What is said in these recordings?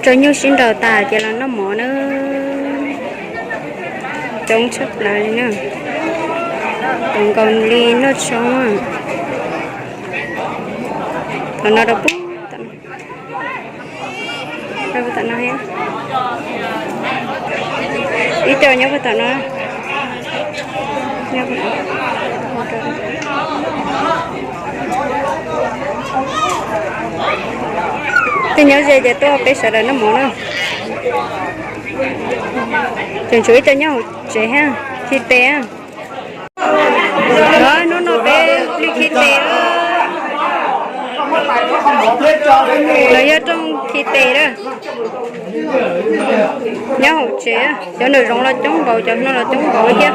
Rau nyuj sib nraus tas ces los noj mov na. Coob tshaj plaws li na. Coob nkaus li noj tshoob. Tom no rau puag tom no. Rau puag tom no thiab. Ib co nyob puag tom no. Tej nyob ze ces tuaj peb sawv daws noj mov na. Tseem tshuav ib co nyob hauv tsev thiab, khi tes. Hnub no peb plig khi tes. Los yog rooj khi tes na. Nyob hauv tsev, cov nraum zoov los coob nkaus, cov no los coob nkaus thiab.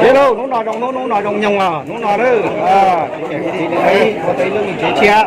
Hnub no zoo, hnub no zoo nyoog os, hnub no ua tau ib lub me tsev tshiab.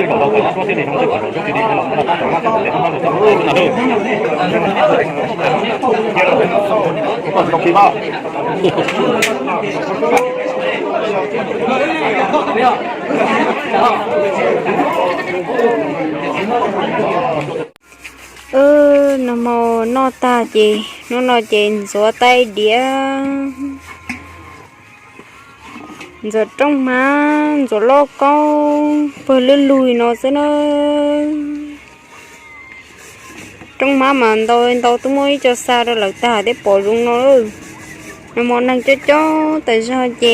Nag hmo noj tag ces hnub no ces ntxuav tais diav, ntxuav rooj hmab, ntxuav lauj kaub pawg lwj lug no xwb na. Rooj hmab mas ntau ntau twb muab ib co xa rau lawv tag thiab pom zoo no. Nag hmo neeg coob coob tas zog ces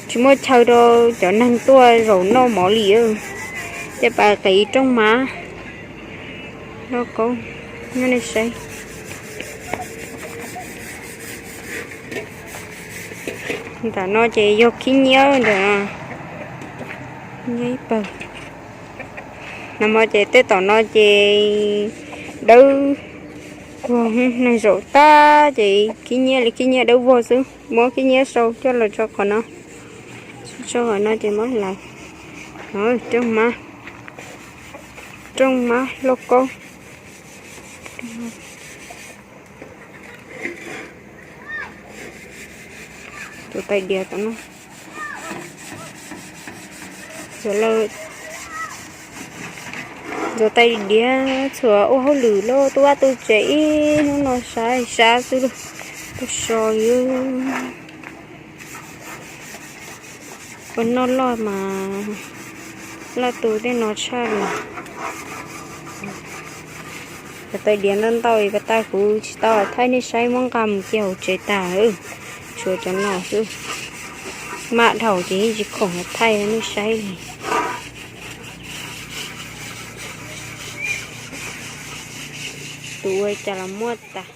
tsis muaj chaw rau cov neeg tuaj zaum noj mov li. Tej pas qiv rooj hmab, lauj kaub, nyob nej saib. Nram no ces yog khib nyiab ntawm no, nyiab ib pawg. Nag hmo ces tej tom no ces dawb vog, neeg zaum tag ces khib nyiab li khib nyiab dawb vog xwb. Muab khib nyiab sau coj los tso qhov no, tso qhov no ces muab lawm. Rooj hmab, rooj hmab lauj kaub. Tus tais diav tom no, tus tais diav txhuam ua hauj lwm los tu vaj tu tsev ib hnub no sab sab xwb, tu so li. Ua noj loj mas loj tu tej no tshaj li. Cov tais diav ntau ntau, cov tais kuv tsis tau thaij nej saib, muab nqa mus cia hauv tsev tag, tshuav cov no xwb. Maj dhau ces yeej tsis khoom thaij nej saib li. Tus ua cas los muaj tas.